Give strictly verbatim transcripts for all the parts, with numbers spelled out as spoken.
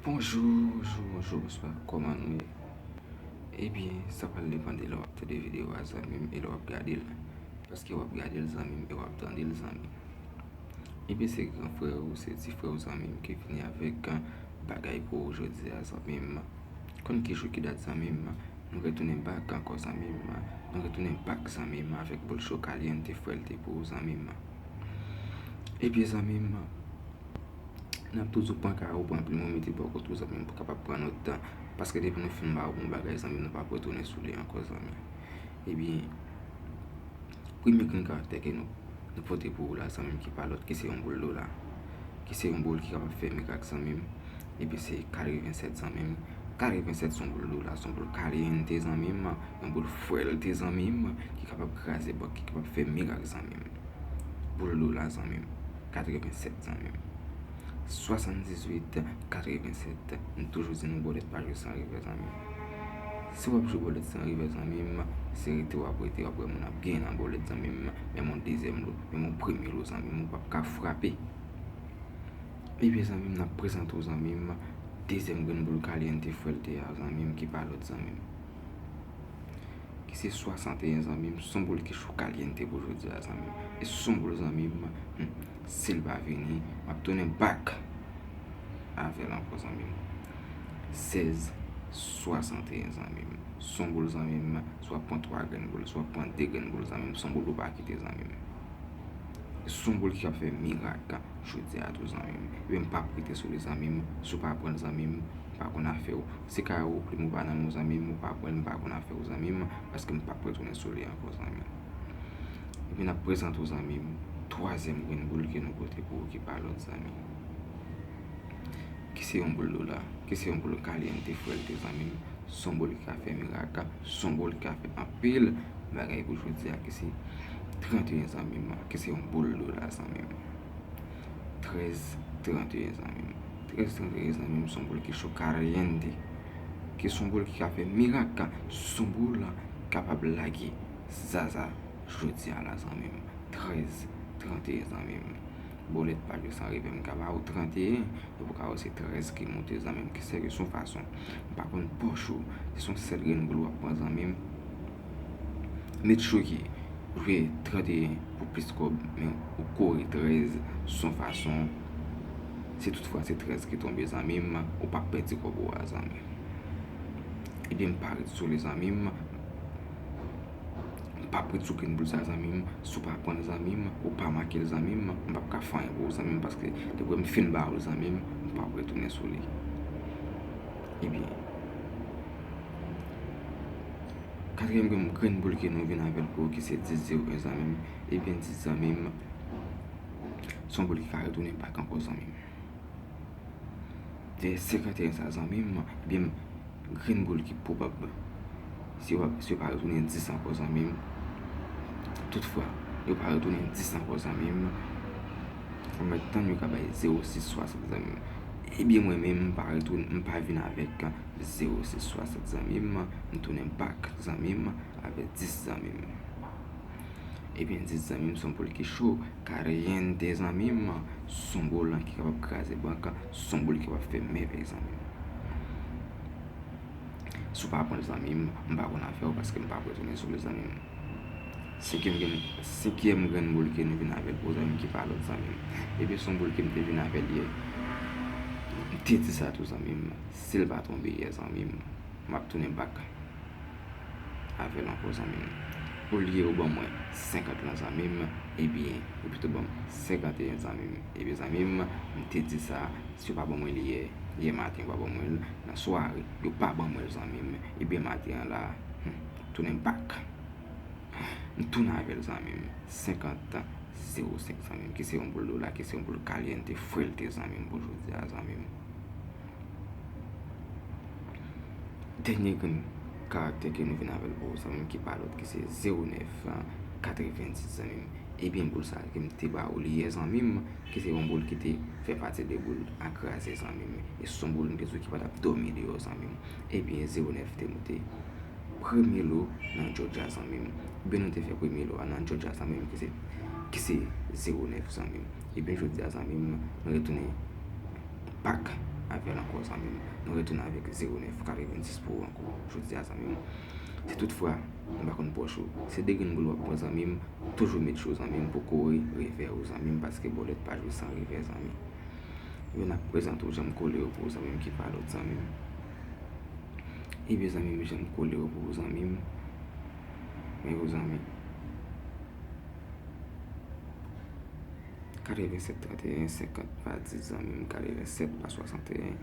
Bonjou, bonjou, bonjou, bonswa, kòman nou ye? Ebyen, sa pral depann de lè w ap tande videyo a, zanmi m, e lè w ap gade l. Paske w ap gade l, zanmi m, e w ap tande l, zanmi m. Ebyen, se gran frè w, se ti frè w, zanmi m, ki vini avèk bagay pou ou jodi a, zanmi m. Konn ki jou ki dat, zanmi m, nou retounen back ankò, zanmi m. Nou retounen back, zanmi m, avèk boul cho caliente fuerte pou ou, zanmi m. Ebyen, zanmi m, n ap toujou pran ka ou pran plim ou mete bò kot ou, zanmi m, pou kapab pran nòt, paske depi nou fin ba ou yon bagay, zanmi m, nou p ap retounen sou li ankò, zanmi. Ebyen, premye grenn karaktè ke nou, nou pote pou ou la, zanmi m, ki pa lòt, ki se yon boul dola, ki se yon boul ki kapab fè mirak, zanmi m. Ebyen, se katrevensèt, zanmi m. Katrevensèt se yon boul dola, se yon boul caliente, zanmi m, yon boul fuerte, zanmi m, ki kapab kraze bank, ki kapab fè mirak, zanmi m. Boul dola, zanmi m. Katrevensèt, zanmi m. Swasanndizuit katrevensèt. M toujou di nou, bòlèt pa jwe san revè, zanmi m. Si w ap jwe bòlèt san revè, zanmi m, se rete w ap rete, w ap wè moun ap genyen nan bòlèt, zanmi m. Menm yon dezyèm lo, menm yon premye lo, zanmi m, ou p ap ka frape. Ebyen, zanmi m, n ap prezante w, zanmi m, dezyèm grenn boul caliente fuerte a, zanmi m, ki pa lòt, zanmi m. Ki se swasanteyen, zanmi m, se yon boul ki cho caliente pou jodi a, zanmi m. E se yon boul, zanmi m, hmm, si l pa vini, m ap tounen back avè l ankò, zanmi m. Sèz swasanteyen, zanmi m. Se yon boul, zanmi m, si w ap pran twa grenn boul, si w ap pran de grenn boul, zanmi m, se yon boul ou pa kite, zanmi m. Se yon boul ki ap fè mirak jodi a tou, zanmi m. Ebyen, m p ap rete sou li, zanmi m. Si w pa pran l, zanmi m, m pa konn afè w. Se kare ou plim ou pa nan men w, zanmi m, ou pa pran l, m pa konn afè w, zanmi m, paske m p ap retounen sou li ankò, zanmi m. Ebyen, n ap prezante w, zanmi m, twazyèm grenn boul ke nou pote pou ou ki pa lòt, zanmi m. Ki se yon boul dola, ki se yon boul caliente fuerte, zanmi m. Se yon boul ki ka fè mirak, se yon boul ki ka fè anpil bagay pou jodi a, ki se tranteyen, zanmi m, ki se yon boul dola, zanmi m. Trèz tranteyen, zanmi m. Trèz tranteyen, zanmi m, se yon boul ki cho caliente, ki se yon boul ki ka fè mirak, se yon boul kapab lage zaza jodi a la, zanmi m. Trèz tranteyen, zanmi m. Bòlèt pa jwe san revè, m ka ba ou tranteyen, epi w ka wè se trèz ki moute, zanmi m, ki sèvi se yon fason. M pa konn pòch ou, si se yon sèl grenn boul w ap pran, zanmi m, met cho ki jwe tranteyen pou plis kòb, men ou kore trèz se yon fason. Si toutfwa se trèz ki tonbe, zanmi m, ou p ap pèdi kòb ou a, zanmi m. Ebyen, m pa ret sou li, zanmi m. M p ap ret sou grenn boul sa, zanmi m. Si w pa pran l, zanmi m, ou pa make l, zanmi m, m p ap ka fè anyen pou ou, zanmi m, paske depi m fin ba ou l, zanmi m, m p ap retounen sou li. Ebyen, katriyèm grenn, grenn boul ke nou vin avè l pou ou, ki se dis zewo en, zanmi m. Ebyen, dis, zanmi m, se yon boul ki ka retounen back ankò, zanmi m. Dèyè senkanteyen sa, zanmi m, ebyen, grenn boul ki pwobab, si yo, si yo pa retounen dis ankò, zanmi m, toutfwa yo pa retounen dis ankò, zanmi m, ou mèt tann yo ka bay zewo sis swasant, zanmi m. Ebyen, mwen menm, m pa retounen, m pa vin avèk zewo sis swasant, zanmi m, m tounen back, zanmi m, avèk dis, zanmi m. Ebyen, dis, zanmi m, se yon boul ki cho, caliente, zanmi m, se yon boul ki kapab kraze bank, se yon boul ki kapab fè mèvèy, zanmi m. Si w pa pran l, zanmi m, m pa konn afè w, paske m p ap retounen sou li, zanmi m. Senkyèm grenn, senkyèm grenn boul ke nou vin avè l pou zanmi m ki pa lòt, zanmi m. Ebyen, se yon boul ke m te vin avè l yè. M te di sa tou, zanmi m. Si l pa tonbe yè, zanmi m, m ap tounen back avè l ankò, zanmi m. Olye ou ban mwen senkant lan, zanmi m, ebyen, ou pito ban m senkanteyen, zanmi m. Ebyen, zanmi m, m te di sa, si yo pa ban mwen li yè, yè maten, yo pa ban mwen l, nan sware, yo pa ban mwen l, zanmi m, ebyen, maten an la, hmm, tounen back. M tounen avè l, zanmi m, senkant zewo senk, zanmi m, ki se yon boul dola, ki se yon boul caliente fuerte, zanmi m, pou jodi a, zanmi m. Dènye grenn karaktè ke nou vin avè l pou ou, zanmi m, ki pa lòt ki se zewo nèf katrevendis, zanmi m. Ebyen, boul sa ke m te ba ou li yè, zanmi m, ki se yon boul ki te fè pati de boul a kraze, zanmi m. E se yon boul m te di w ki pa t ap dòmi deyò, zanmi m. Ebyen, zewo nèf te moute premye lo nan Georgia, zanmi m. Ebyen, nou te fè premye lo a nan Georgia, zanmi m, ki se, ki se zewo nèf, zanmi m. Ebyen, jodi a, zanmi m, nou retounen back avè l ankò, Zanmi m, nou retounen avèk zewo nèf katrevenndis pou ou ankò. Jodi a, zanmi m, si toutfwa ou pa konn pòch ou, se de grenn boul w ap pran, zanmi m, toujou met cho, zanmi m, pou kore revè ou, zanmi m, paske bòlèt pa jwe san revè, zanmi m. Ebyen, n ap prezante w jan m kole yo pou ou, zanmi m, ki pa lòt, zanmi m. Ebyen, zanmi m, jan m kole yo pou ou, zanmi m. Men yo, zanmi m. Katrevennsèt tranteyen senkant pa dis, zanmi m, katrevennsèt pa swasanteyen,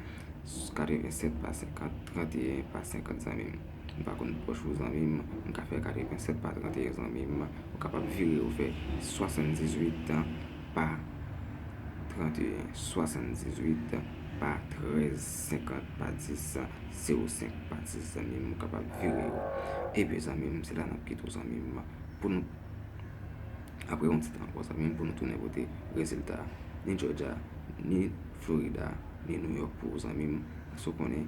katrevennsèt pa senkant, tranteyen pa senkant, zanmi m. M pa konn pòch ou, zanmi m, m ka fè katrevennsèt pa tranteyen, zanmi m. Ou kapab vire, ou fè swasanndizuit pa tranteyen, swasanndizuit pa trèz, senkant pa dis, zewo senk pa dis, zanmi m, ou kapab vire yo. Ebyen, zanmi m, se la n ap kite w, zanmi m, pou nou, apre yon ti tan ankò, zanmi m, pou nou tounen pote rezilta ni Georgia, ni Florida, ni New York pou ou, zanmi m, paske w konnen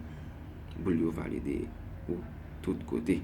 boul yo valide pou tout kote.